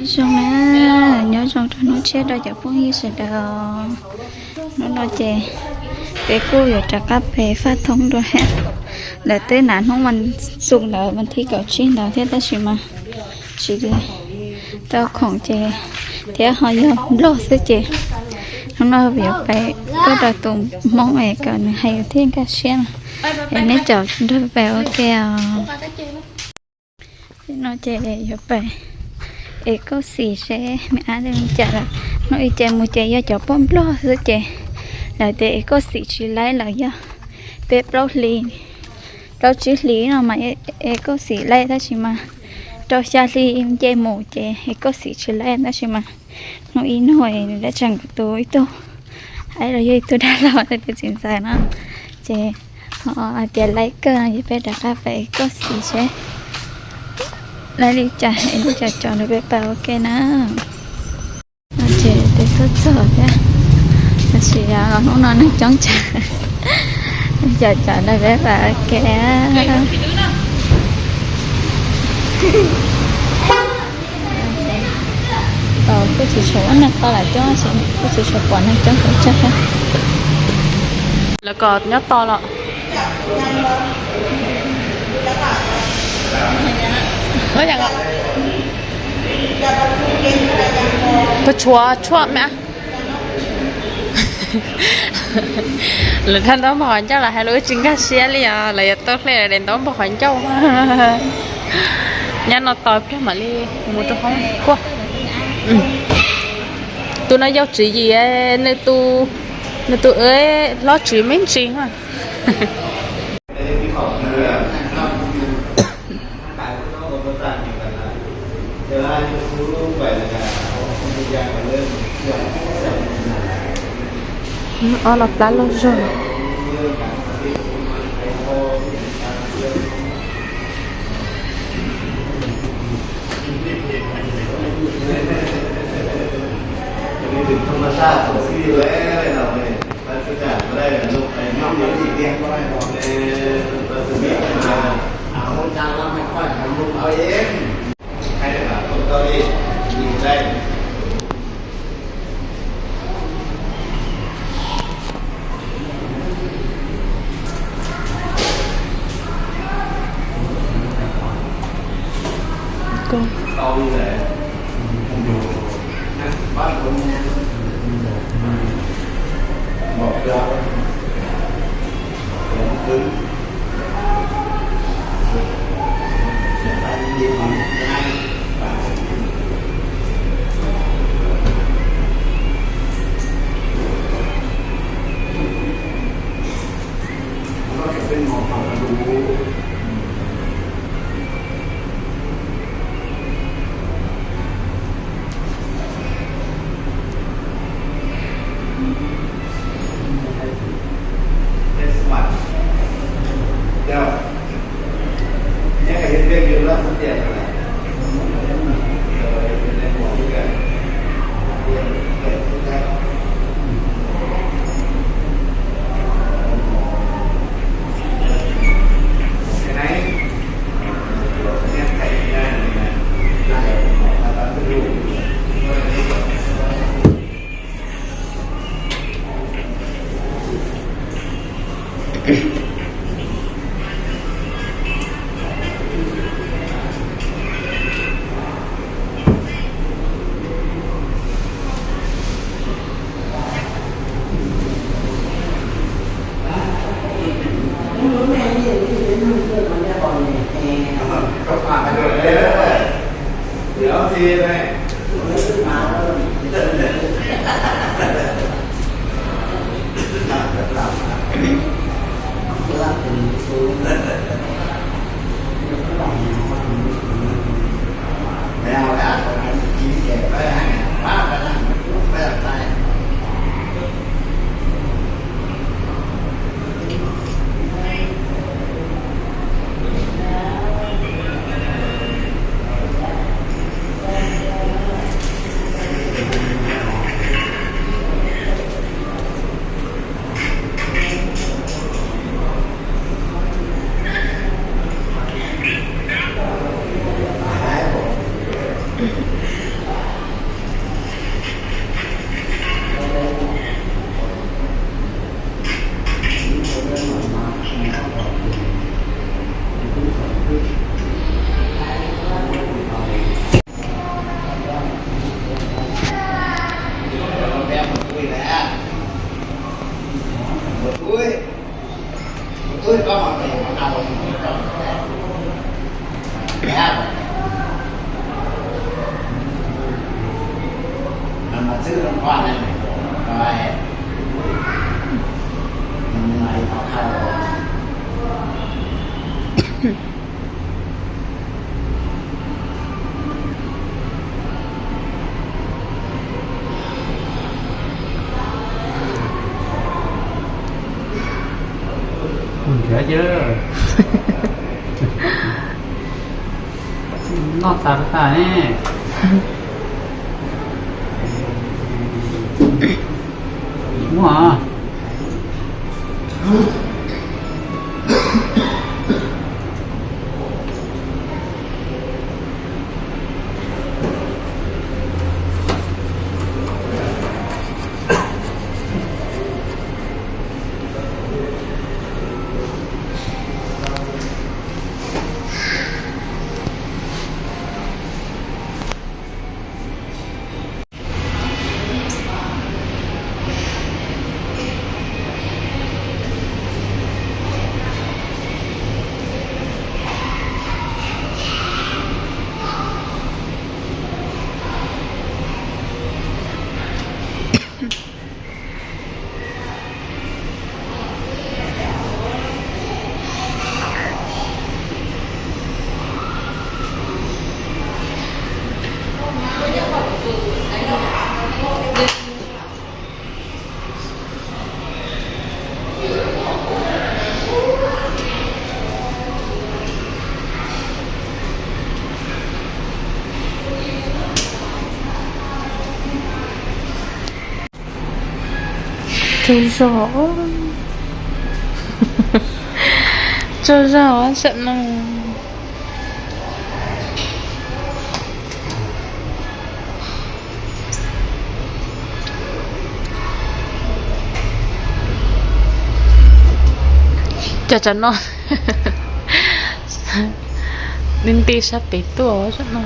Zoo na, nyob zoo rau hnub tshiab rau cov phooj ywg sawv daws. Hnub no ces peb kuj yuav rov qab pem faj thoob dua thiab. Lawv twb hnav hnub vas xuj ntawd, vas thib kaum tsib ntawd thiab tab sis mas tsis tau khoom ces thiab ho yog nplog xwb ces hnub no yuav pem tuaj rau tus hmoob es kom nws hais thiaj nkag siab no. Es nej caum nrog pem ua ke os. No ces yuav pem es kauj xim seb me ab li cas lawm. Hnub ib ces mus ces yog cov poj nplog xwb ces lawv tias es kauj xim tsis laib lawm, yog peb plaub hli, plaub tsib hli no mas es kauj xim laib tab sis mas rau xya hli nce mus ces es kauj xim tsis laib tab sis mas hnub ib no nws tseem tus ib tug aib los yog ib tug dab laug tus txiv ntxawm no ces ho hais tias laib kawg no ces peb rov qab pem kauj xim seb laib li cas es li cas cov nws peb pab ua ke na. No ces twb tuaj txog thiab, tab sis los hnub no neeg coob tsawv, cov cov nws peb pab ua ke. Kuj tsis tshua muaj neeg qhov lawm coob, kuj tsis tshua pom neeg coob coob tsawg thiab. Lawv kom nyob tos los. Puas tshuav tshuaj me? Lawv dag ntaub npog qhov ncauj los hais lus tsis nkag siab li os, lawv yuav tau hle daim ntaub npog qhov ncauj. Nyob no tos pliag mam li mus rau hoob kuaj. Tus no yau tswv yim, nws tus hlob tswv me ntsis. Ob los plab loj zog. Nrhiav cia, noj tas tas ne. Muaj. Tsaug zog, tsaug zog sawm no. Cov tsov no nti nti sab pem tuaj no.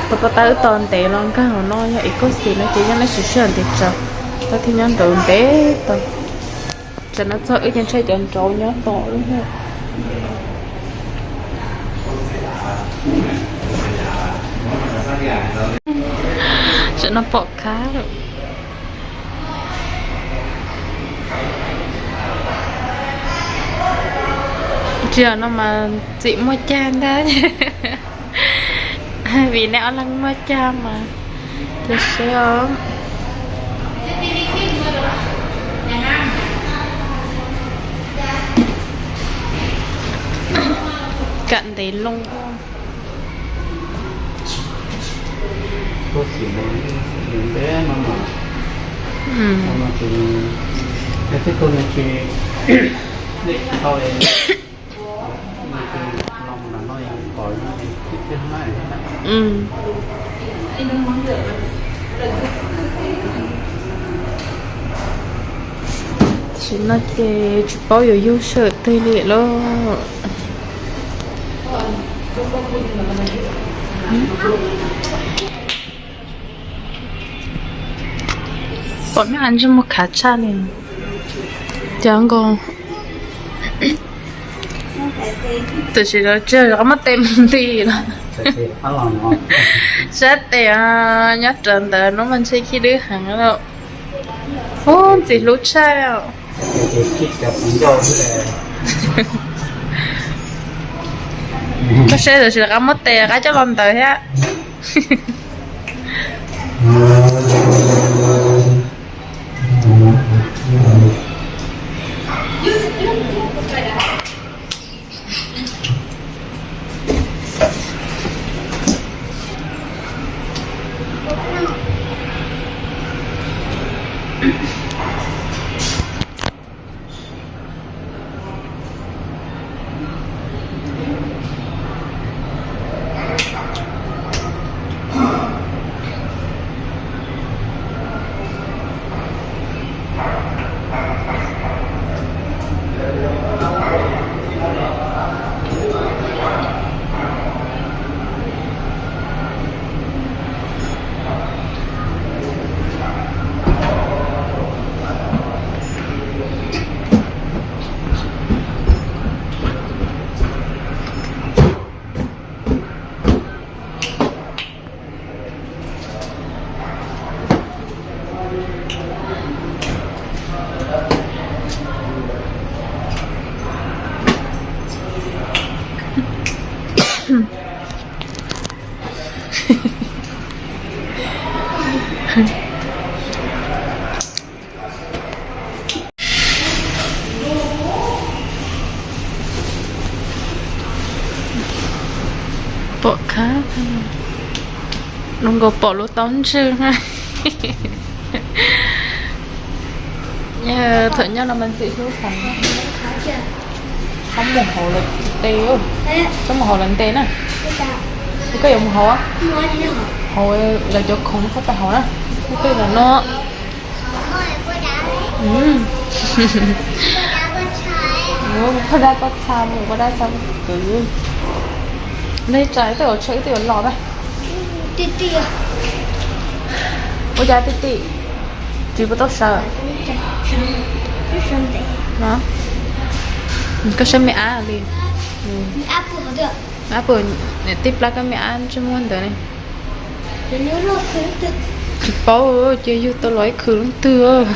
Tus poj tab wb tos ntev los nkag hauv no yog ib kauj xim no ces nyob neb sim sij hawm ntev tsawv, tab thiaj nyob nraud ntev tau. Tsam no txog wb ces ntshai cov nraud nyob tos wb thiab. Tsam no pom khab lawm. Tsis yog no mas txim muaj cag ntag. Vim neb ob leeg muaj cag mas. Tiam sis os, kam ntev loo. Tam sim no ces tsis paub yuav yug sij hawm twg li lawm. Pom me ab ntsej muag khav tshaj li. Cov nkaus. Tam sim no tsis rov qab muab tes mus nti los. Sab tes nyob rawv ntawd no mas ntshe khib dwb heev lawm. Ub, ntxim hlub tshaj. Koj saib tam sim rov qab muab tes rov qab coj los ntawd thiab. Pom khab, zoo nkaus pom lub taub ntswg na. Yog thaum nyob no mas ntxim hlub heev. Txhob mus hauv lawv ntes, txhob mus hauv lawv ntes na. Koj yuav mus hauv? Hauv lawv cov khoom txhob pais hauv na. Ib tug ntawm no. Poj dab poj txha mus, poj dab txha kwv. Nej tsa ib tug yuav tshaib ib tug yuav los na. Ua cas ti ti, tsis puas tau sawv? Koj saib me ab li. Ab puas tij plab koj me ab ntsej muag ntawd ne. Tsis paub, ces yug tau los ib khwv leej twg.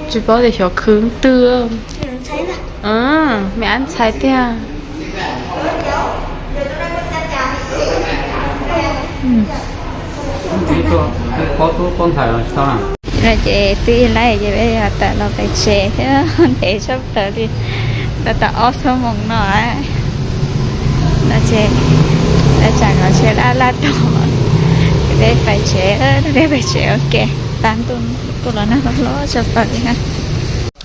Tsis paub tias xyov khwv leej twg. Me ab ntxhais tiag. No ces twb laij ces peb tawm los pem tsev thiab, ntev tshaj plaws li, tau tau ob xuab moos no. No ces lawv tsam nkawd tsev laj laj tog, peb pais tsev, peb pais tsev ua ke, tag ntuj los nag hlob hlob tshaj plaws li na.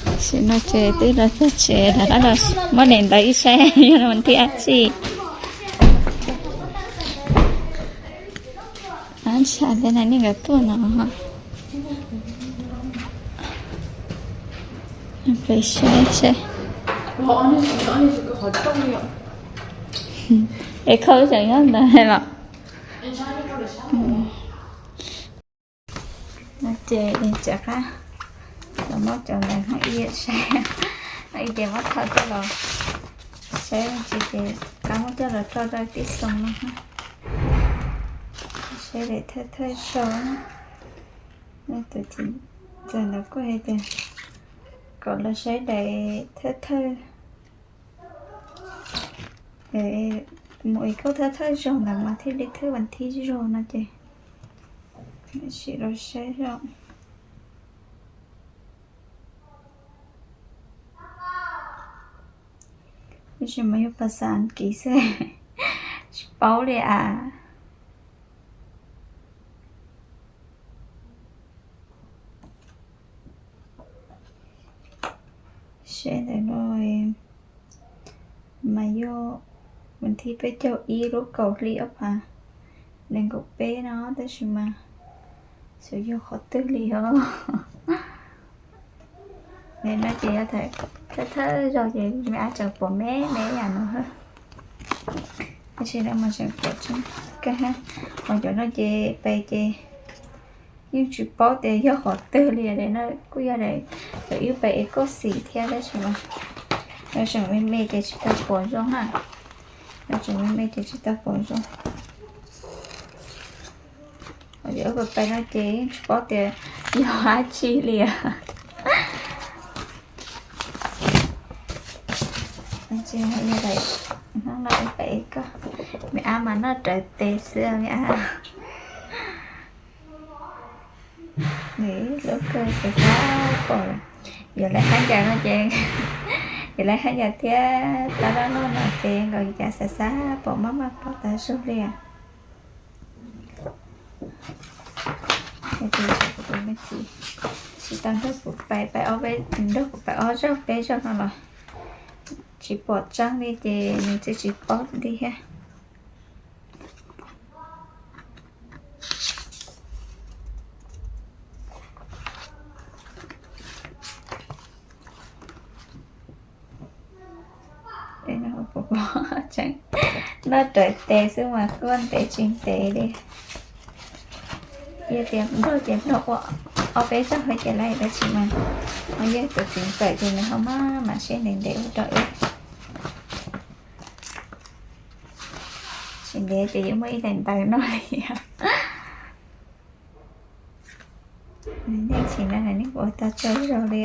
Tam sim no ces twb los txog tsev lawm, muab niam ntawd ib saib yog mus nrhiav dab tsi. Ab, ntshe tej no nej nkawd tuaj no. Peb saib seb. Es khau tseem nyob ntawd los? Ces tsam qab los muab cov ntawd hoob ib saib, hoob ib ces muab thauj coj los saib me ntsis ces qab muab coj los rau rau tib xoo no. Saib daim thawj thawj zaug. Tus txiv ntxawm ntawd kuj hais tias kom los saib daim thawj thawj, mus es kuj thawj thawj zaug ntawd mas thiaj li thawj vas thib zaug no ces sim los saib zoo. Tab sis mas yog pas xas Askiv xwb, tsis paub li as. Seb ntawm no mas yog vas thib peb caug ib lub kaum hli ob phav nees nkaum peb no, tab sis mas xyov yog qhov twg li os. Nim no ces yog thawj thawj zaug ces me ab tseem pom me me yam no. Tab sis no mas tseem pom tseeb kawg. Ho cov no ces pem ces yeej tsis paub tias yog qhov twg li no, kuj yog daim ib pem es kuj xim thiab tab sis mas no tseem me me ces tsis tau pom zoo na. No tseem me me ces tsis tau pom zoo. Ho cov pem no ces yeej tsis paub tias yog dab tsi li. Hnub no pem koj, me ab mas noj rawv tes xwb me ab. Lub kawg xav xav pom, yuav lawv hab ncas no ces, yuav lawv hab ncas thiab tau dab noj no ces nkaus cas xav xav pom maj maj pom tas zog li. Tsis tau nrog kuv pais, pais ob, nrog kuv pais ob zaug peb zaug no los tsis pom tseeb li ces nws tsis, tsis paub li thiab. Noj rawv tes xwb mas kuj ntev tsis ntev li. Yog tias nrog ces nrog ua ob peb zaug ces lawm tab sis mas ho yog tus txiv ntxawm ces nws ho maj mam siab ntev ntev ua rau wb. Tsis ntev ces yuav muaj ib daim ntawv noj li. Nej tsis noj nej ua tau tsawg zaug li.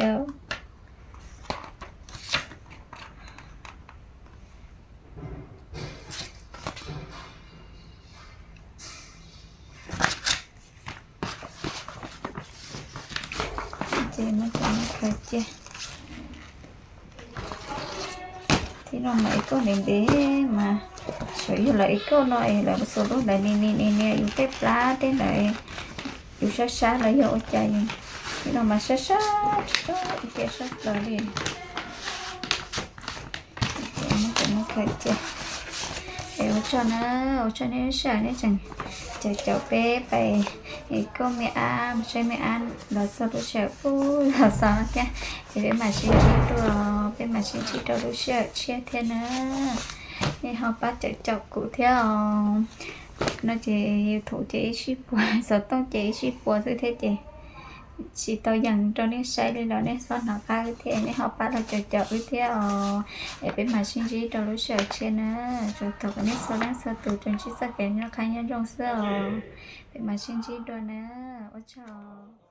Ces muab cov no khaws cia. Tib no mas ib kauj ntev ntev mas, tsuas yog lawv ib kauj no es lawv xuas lub ntawd nias nias nias yus tej plab tej ntawd, yus sab sab los yog ua cas, tib no mas sab sab tsis tau ua tias sab plaws li. Muab cov no khaws cia. Es ua tsaug na, ua tsaug nej lub sij hawm nej tseem caum caum peb pais kauj me ab, saib me ab los txog lub sij hawm puag thaum xaus no thiab. Es peb mam sib ntsib dua, peb mam sib ntsib rau lub sij hawm tshiab thiab na. Nej ho pab caum caum kuv thiab os. No ces YouTube ces ib sij puas, xov tooj ces ib sij puas xwb thiab ces tsis tau yees rau nej saib li los nej txhob hnov qab wb thiab, nej ho pab los caum caum wb thiab os. Es peb mam sib ntsib rau lub sij hawm tshiab na. Tsuas thov kom nej txhua leej txhua tus tsuas ntsib txoj kev noj qab nyob zoo xwb os. Peb mam sib ntsib dua na. Ua tsaug.